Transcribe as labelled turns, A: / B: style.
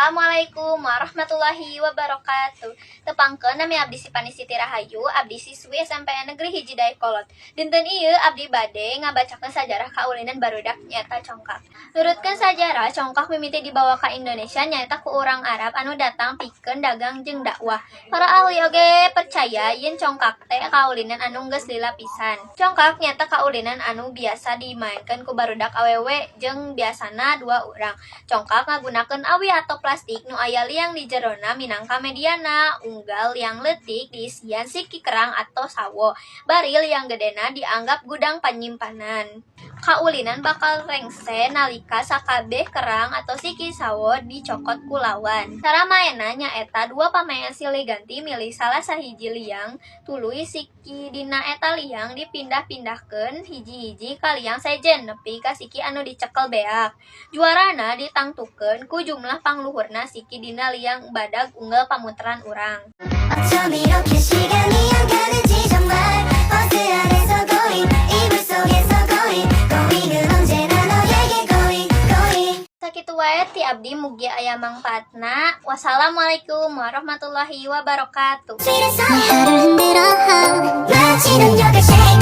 A: Assalamualaikum warahmatullahi wabarakatuh. Tepangkeun, nami abdi Sipani Siti Rahayu, abdi siswi SMPN Negeri 1 Dayeuhkolot. Dinten ieu abdi bade ngabacakeun sajarah kaulinan barudak, nyaeta congkak. Nurutkeun sajarah, congkak mimiti dibawa ka Indonesia nyaeta ku urang Arab anu datang pikeun dagang jeung dakwah. Para ahli oge percaya yen congkak teh kaulinan anu geus lila pisan. Congkak nyaeta kaulinan anu biasa dimaenkeun ku barudak awewe jeung biasana dua urang. Congkak ngagunakeun awi atau plastik nu aya liang di jerona minangka mediana. Unggal liang leutik diisian siki kerang atau sawo. Bari liang gedena dianggap gudang panyimpanan. Kaulinan bakal rengse nalika sakabeh kerang atau siki sawo dicokot ku lawan. Cara maenna nyaeta dua pamaen silih ganti milih salah sahiji liang, tuluy siki dina eta liang dipindah-pindahkeun hiji-hiji ka liang sejen nepi ka siki anu dicekel beak. Juarana ditangtukeun ku jumlah pangluhurna siki dina liang badag unggal pamuteran urang.
B: 어쩜 이렇게 시간이 안 가는지 정말. 버스 안에서 going, 이불 속에서 going, going은 언제나 너에게 going going.
A: Sakitu wae ti abdi, mugi aya mangpaatna. Wassalamualaikum warahmatullahi wabarakatuh.
B: 내 하루를 흔들어 마치 넌 역을 shake.